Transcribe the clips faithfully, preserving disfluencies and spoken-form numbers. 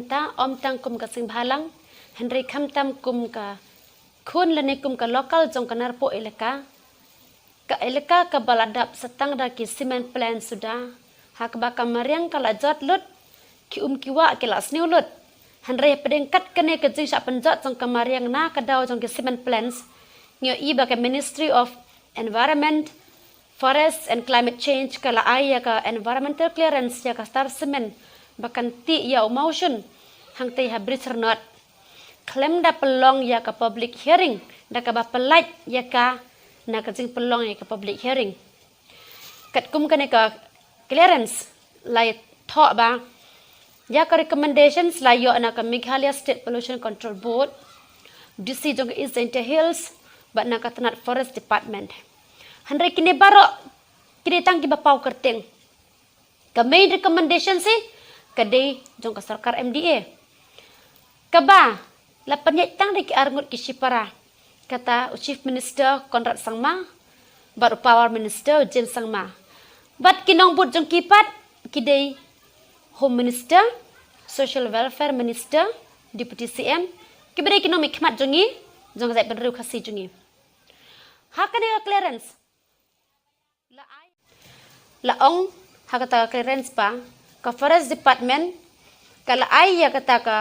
Ta ym tang kum ka seng bhalang, hynrei khamtam kum ka khun lane kum ka local jong ka Narpuh elaka. Ka elaka kaba la dap sa tang da ki cement plant suda, ha kaba ka mariang ka la jot lut, ki um ki wah ki la sniew lut. Hynrei hapdeng kat kane ka jingshah pynjot jong ka mariang na ka daw jong ki cement plants, ngi ïohi ba ka Ministry of Environment, Forest and Climate Change ka la ai ïa ka environmental clearance ïa ka Star Cement ba kan tih ïa u mawshun hangtei ha Bridge Rnot, khlem da pynlong ïa ka public hearing, da kaba pyllait ïa ka na ka jingpynlong ïa ka public hearing. Katkum kane ka clearance la thoh ba ïa ka recommendations la ïoh na ka Meghalaya State Pollution Control Board, D C jong ka East Jaintia Hills, bad na ka tnat Forest Department. Hynrei kine baroh, kine tang kiba paw kyrteng. Ka main recommendation hi ka dei jong ka sorkar M D A, kaba la pynïaid tang da ki arngut ki shipara, kata u Chief Minister Conrad Sangma bad u Power Minister u James Sangma. Bad ki nongbud jong ki pat ki dei Home Minister, Social Welfare Minister, Deputy C M, kiba dei ki nongmihkhmat jong ngi, jong ka jaitbynriew Khasi jong ngi. Ha kane ka clearance la ai, la ong ha kata ka clearance ba ka Forest Department ka la ai ïa kata ka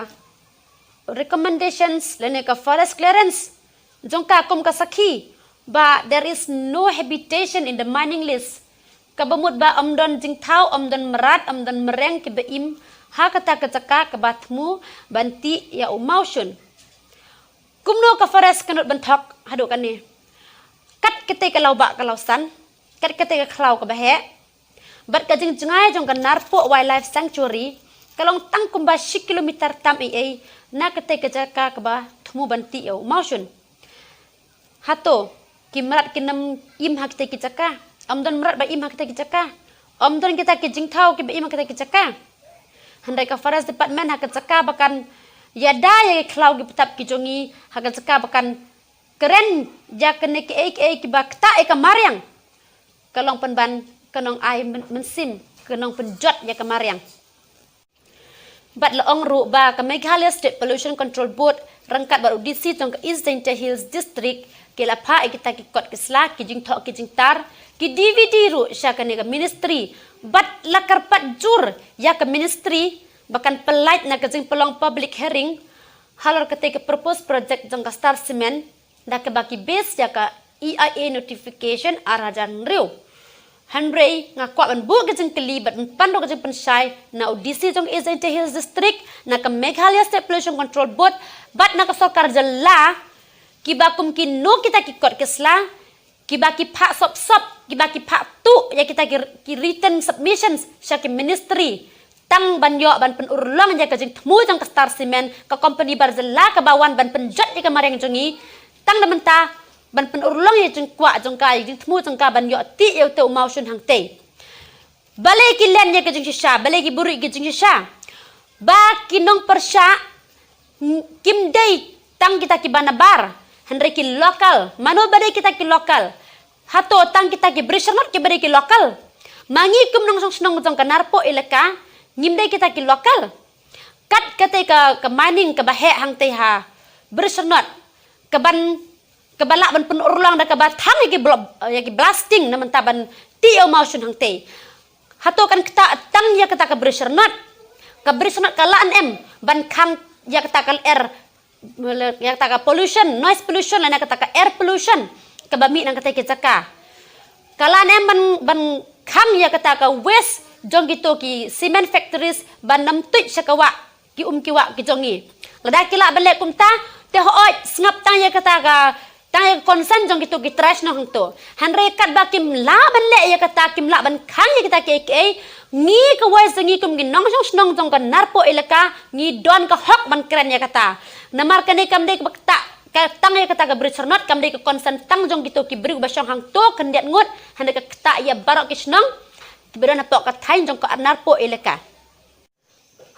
recommendations lane ka forest clearance jong ka kum ka sakhi ba there is no habitation in the mining lease. Kaba mut ba ym don jingthaw, ym don mrad, ym don mreng kiba im ha kata ka jaka kaba thmu ban tih ïa u mawshun. Kumno ka forest ka nud ban thok haduh kane? Kat katei ka lawbah ka lawsan, kat katei ka khlaw kaba heh, bad ka jingjngai jong ka Narpuh Wildlife Sanctuary ka long tang kumba shi kilometer tam ei ei na katei ka jaka kaba thmu ban tih ïa u mawshun. Hato ki mrad kin ym im ha kitei ki jaka? Ym don mrad ba im ha kitei ki jaka. Ym don kita ki jingthaw kiba im ha kitei ki jaka. Hynrei ka Forest Department ha ka jaka ba kan ïada ïa ki khlaw ki btap ki jong ngi, ha ka jaka ba kan kren ïa kane kiei kiei kiba ktah ïa ka mariang, ka long pynban ka nongai myn-, mynsiem, ka nongpynjot ïa ka mariang. Bad la ong ruh ba ka Meghalaya State Pollution Control Board ryngkat bad u D C jong ka East Jaintia Hills District ki la phah ïa kita ki kot ki sla, ki jingthoh ki jingtar, ki D V D ruh sha kane ka ministry. Bad la kyrpad jur ïa ka ministry ba kan pyllait na ka jingpynlong public hearing halor katei ka proposed project jong ka Star Cement, da kaba ki base ïa ka E I A notification ar hajar hynriew. Hynrei nga kwah ban buh ka jingkylli bad ban pan ruh ka jingpynshai na u D C jong East Jaintia Hills District, na ka Meghalaya State Pollution Control Board, bad na ka sorkar jylla, kiba kum kino kita ki kot ki sla kiba ki phah sop sop, kiba ki phah tuh ïa kita ki, ki written submissions sha ki ministry, tang ban ïoh ban pynurlong ïa ka jingthmu jong ka Star Cement, ka company bar jylla kaba wan ban pynjot ïa ka mariang jong ngi. Tang da mynta ban pynurlong ïa ka jingkwah jong ka, ïa ka jingthmu jong ka ban ïoh tih ïa utei u mawshun hangtei. Balei ki len ïa ka jingshisha, balei ki buhrieh ïa ka jingshisha? Ba ki nongpyrshah, mm, kim dei tang kita kiba nabar, hynrei ki local. Mano ba dei kita ki local? Hato tang kita ki Bridge Rnot kiba dei ki local? Ma ngi kum nongshong shnong jong ka Narpuh elaka, ngim dei kita ki local? Kat katei ka, ka mining kaba heh hangtei ha Bridge Rnot, kaban, kaba lah ban pynurlong da kaba thang ïa ki blo-, ïa ki blasting na mynta ban tih ïa u mawshun hangtei. Hato kan ktah tang ïa kata ka Bridge Rnot? Ka Bridge Rnot ka lah ne em ban khang ïa kata ka air, ïa kata ka pollution, noise pollution, lane kata ka air pollution kaba mih na katei ka jaka? Ka lah ne em ban, ban khang ïa kata ka waste jong kito ki cement factories ban ym tuid sha ka wah, ki um ki wah ki jong ngi? Lada ki lah ban leh kumta, te hooid, sngap tang ïa kata ka, tang ïa ka concern jong kito ki trai shnong hangto. Hynrei katba kim lah ban leh ïa kata, kim lah ban khang ïa kita kiei kiei, ngi kawei sa ngi kum ki nongshong shnong jong ka Narpuh elaka, ngi don ka hok ban kren ïa kata. Namar kane kam dei kaba ktah ka tang ïa kata ka Bridge Rnot, kam dei ka concern tang jong kito ki briew ba shong hangto khyndiat ngut, hynrei ka ktah ïa baroh ki shnong kiba don hapoh ka thaiñ jong ka Narpuh elaka.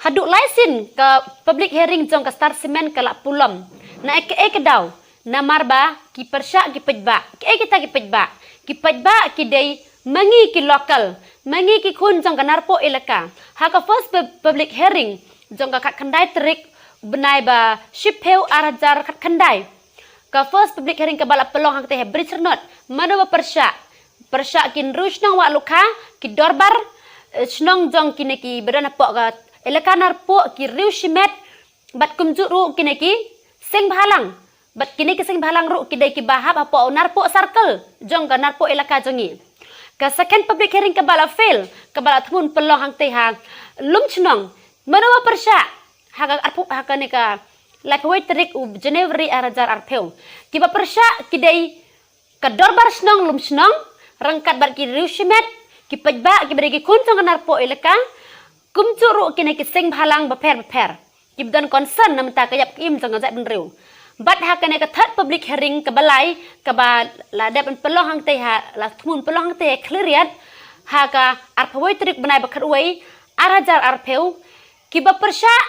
Haduh lai sien ka public hearing jong ka Star Cement ka la pulom. Na kaei ka daw? Namar ba ki pyrshah ki paidbah. Kaei kita ki paidbah? Ki paidbah ki dei ma ngi ki local, ma ngi ki khun jong ka Narpuh elaka. Ha ka first pub-, public hearing, jong ka khatkhyndai tarik bnai ba shiphew ar hajar khatkhyndai. Ka first public hearing kaba la pynlong hangtei ha Bridge Road, mano ba pyrshah, pyrshah ki hynriew shnong Wahlukha, ki dorbar eh, shnong jong kine kiba don hapoh ka elaka Narpuh, ki riew shimet, bad kumjuh ruh kine ki seng bhalang. Bad kine ki seng bhalang ruh ki dei kiba hap hapoh Narpuh Circle jong ka Narpuh elaka jong ngi. Ka second public hearing kaba la fail, kaba la thmu pynlong hangtei ha Lumshnong, mano ba pyrshah, ha ka arphew, ha kane ka laiphew wei tarik u January ar hajar arphew. Kiba pyrshah ki dei ka dorbar shnong Lumshnong, ryngkat bad ki riew shimet, ki paidbah kiba dei ki khun jong ka Narpuh elaka, kumjuh ruh kine ki seng bhalang bapher bapher kiba don concern na bynta ka ïap ka im jong ka jaitbynriew. Bad ha kane ka third public hearing kaba lai, kaba la dep pynlong hangtei ha, la thmu pynlong hangtei ha Khliehriat, ha ka arphew wei tarik bnai ba khatwei, ar hajar arphew, kiba pyrshah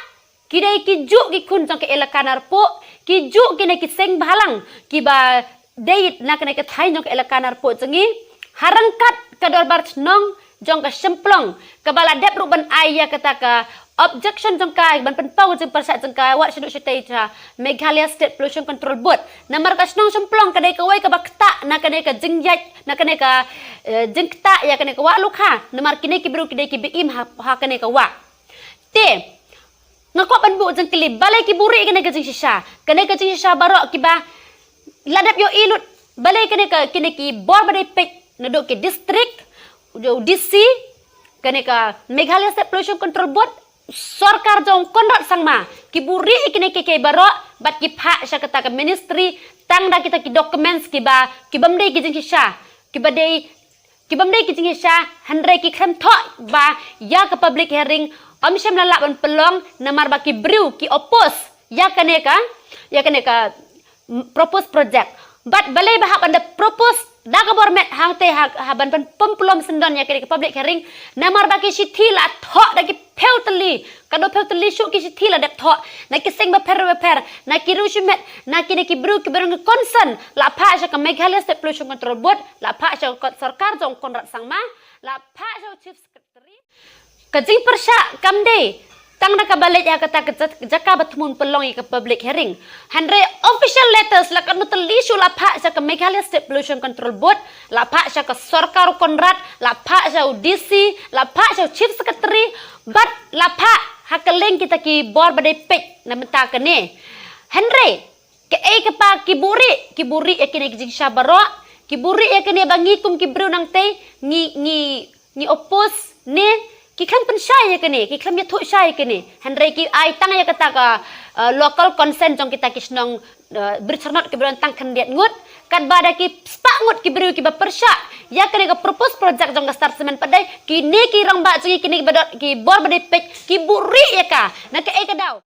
ki dei ki juh ki khun jong ka elaka Narpuh, ki juh kine ki seng bhalang kiba dei na kane ka thaiñ jong ka elaka Narpuh jong ngi, ha ryngkat ka dorbar shnong jong ka Shymplong, kaba la dep ruh ban ai ïa kata ka objection jong ka, ban pynpaw ka jingpyrshah jong ka wat shaduh shatei sha Meghalaya State Pollution Control Board. Namar ka shnong Shymplong ka dei kawei kaba ktah na kane ka jingïaid, na kane ka eh, jingktah ïa kane ka Wahlukha. Namar kine ki briew ki dei kiba im ha, ha kane ka wah. Te nga kwah ban buh jingkylli, balei ki buhrieh kane ka jingshisha? Kane ka jingshisha baroh kiba la dep ïohi lut, balei kane ka, kine ki bor ba dei peit, naduh ki district, u D C, kane ka Meghalaya State Pollution Control Board, sorkar jong Conrad Sangma, ki buhrieh ïa kine kiei kiei baroh, bad ki phah sha kata ka ministry tang da kita ki documents kiba, kibym dei ki jingshisha, kiba dei kibym dei ki jingshisha, hynrei ki khlem thoh ba ïa ka public hearing ym shym la lah ban pynlong, namar ba ki briew ki oppose ïa kane ka, ïa kane ka, mm, proposed project. Bad balei ba hap ban da propose da ka bor met hangtei ha, ha ban pyn-, pynpulom syndon ïa kane ka public hearing, namar ba ki shithi la thoh da ki phew tylli, ka dei phew tylli shuh ki shithi la dep thoh na ki seng bapher bapher, na ki riew shimet, na kine ki briew kiba don concern, la phah sha ka Meghalaya State Pollution Control Board, la phah sha ka sorkar jong Conrad Sangma, la phah sha u Chief Secretary. Ka jingpyrshah kam dei tang da kaba leit ha kata ka ja-, jaka ba thmu pynlong ïa ka public hearing. Hynrei official letters la katno tylli shuh la phah sha ka Meghalaya State Pollution Control Board, la phah sha ka sorkar u Conrad, la phah sha u D C, la phah sha u Chief Secretary, bad la phah ha kylleng kita ki bor ba dei peit na bynta kane. Hynrei kaei kaba ki buhrieh, ki buhrieh ïa kine ki jingshisha baroh, ki buhrieh ïa kane ba ngi kum ki briew nangtei ngi, ngi ngi oppose ne ki khlem pynshai ïa kane, ki khlem ïathuh shai ïa kane. Hynrei ki ai tang ïa kata ka, eh, local consent jong kita ki shnong, eh, Bridge Road kiba don tang khyndiat ngut, katba da ki spah ngut ki briew kiba pyrshah ïa kane ka proposed project jong ka Star Cement pat dei kine ki rangbah jong ngi, kine kiba don ki bor ba dei peit, ki buhrieh ïa ka. Na kaei ka daw?